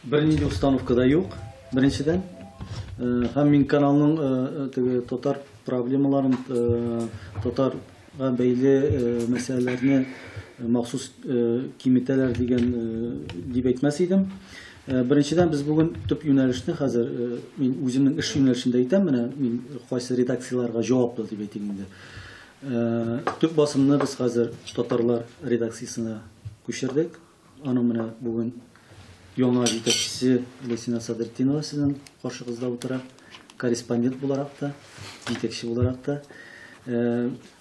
Бернинди установка да юк, беренчедән. Һәм мин каналның теге татар проблемаларын, татарга бәйле мәсьәләләрне махсус киметәләр дигән дип әйтмәс идем. Беренчедән, без бүген төп юнәлешне хәзер мин үземнең эш юнәлешендә әйтәм, менә мин кайсы редакцияләргә җаваплы дип әйтик инде. Төп басымны без хәзер татарлар редакциясенә күчердек. Аның менә бүген яңа җитәкчесе Лесина Садретдинова сезнең каршыгызда утыра. Корреспондент буларак та, җитәкче буларак та.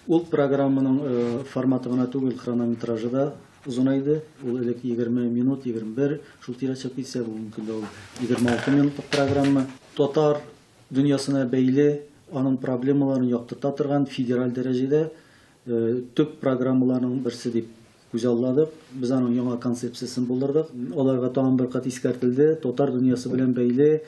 Ул программаның форматы гына түгел, хронометражы да озынайды. Ул элек 20 минут, 21 шул тирә чыгып китсә, бүгенге көндә ул 26 минутлык программа. Татар дөньясына бәйле, аның проблемаларын яктырта торган федераль дәрәҗәдә төп программаларның берсе дип күзалладык. Без аның яңа концепциясен булдырдык. Аларга тагын бер кат искәртелде, татар дөньясы белән бәйле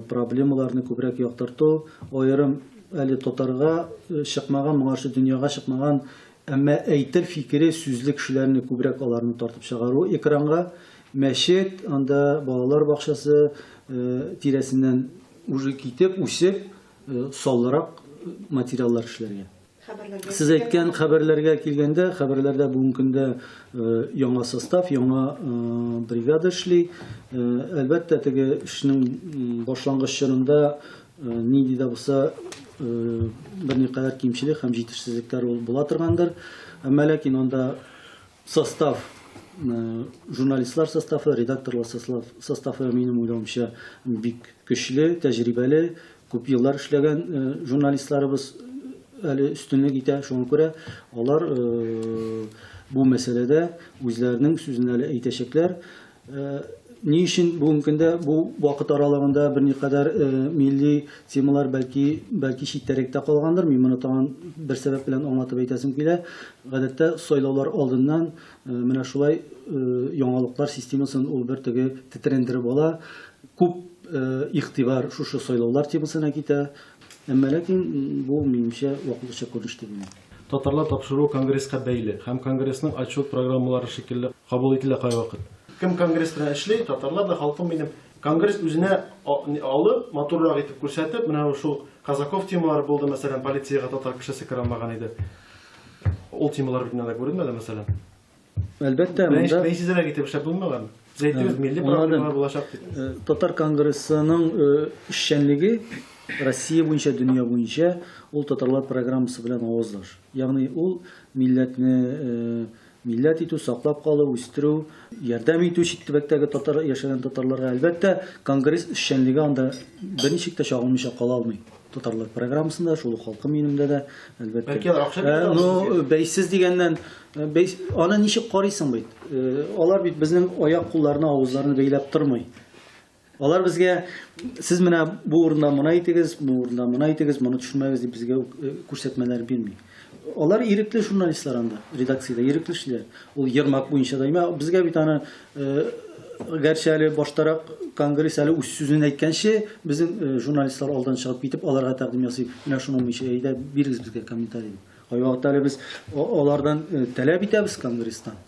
проблемаларны күбрәк яктырту, аерым әле татарга чыкмаган, моңарчы дөньяга чыкмаган, әмма әйтер фикере сүзле кешеләрне күбрәк аларны тартып чыгару экранга. Мәчет, анда балалар бакчасы тирәсеннән уже китеп, үсеп, саллырак материаллар эшләргә. Сез әйткән хәбәрләргә килгәндә, хәбәрләрдә бүгенге көндә яңа состав, яңа бригада эшли. Әлбәттә, теге эшнең башлангыч чорында нинди дә булса берникадәр кимчелек һәм җитешсезлекләр ул була торгандыр. Әмма ләкин анда состав, журналистлар составы, редакторлар составы, минем уйлавымча, бик көчле, тәҗрибәле, күп еллар эшләгән журналистларыбыз әле өстенлек итә. Шуңа күрә алар бу мәсьәләдә үзләренең сүзен әле әйтәчәкләр. Ни өчен бүгенге көндә бу вакыт аралыгында берникадәр милли темалар бәлки бәлки читтәрәк тә калгандыр? Мин моны тагын бер сәбәп белән аңлатып әйтәсем килә. Гадәттә сайлаулар алдыннан менә шулай яңалыклар системасын ул бер теге тетрәндереп ала. Күп игътибар шушы сайлаулар темасына китә. Әмма ләкин бу, минемчә, вакытлыча күренеш дип уйлыйм. Татарлар тапшыруы Конгресска бәйле һәм Конгрессның отчет программалары шикелле кабул ителә кайвакыт. Кем Конгресс белән эшли, татарлар да, халкым минем. Конгресс үзенә алып, матуррак итеп күрсәтеп, менә шул Казаков темалары булды, мәсәлән, полициягә татар кешесе керә алмаган иде. Ул темалар бит менә күренмәде, мәсәлән. Әлбәттә, монда бәйсезрәк итеп эшләп булмаган. Сез әйттегез, милли проблемалар булачак дип. Татар конгрессының эшчәнлеге Россия буенча, дөнья буенча ул татарлар программасы белән аваздаш. Ягъни ул милләтне милләт итү, саклап калу, үстерү, ярдәм итү чит төбәктәге татар яшәгән татарларга. Әлбәттә, конгресс эшчәнлеге анда берничек тә чагылмыйча кала алмый. Татарлар программасында, шул ук халкым минемдә дә, әлбәттә. Бәлки алар акча бирә Ну, бәйсез дигәннән, бәйс, аны ничек карыйсың бит? Алар бит безнең аяк-кулларны, авызларны бәйләп тормый. Алар безгә, сез менә бу урында моны әйтегез, бу урында моны әйтегез, моны төшермәгез дип безгә күрсәтмәләр бирми. Алар ирекле журналистлар анда, редакциядә ирекле эшлиләр. Ул Ермак буенча да. Безгә бит аны гәрчә әле баштарак конгресс әле үз сүзен әйткәнче, безнең журналистлар алдан чыгып китеп, аларга тәкъдим ясый. Менә шуның буенча әйдә, бирегез безгә комментарий дип. Кайвакытта әле без алардан таләп итәбез конгресстан.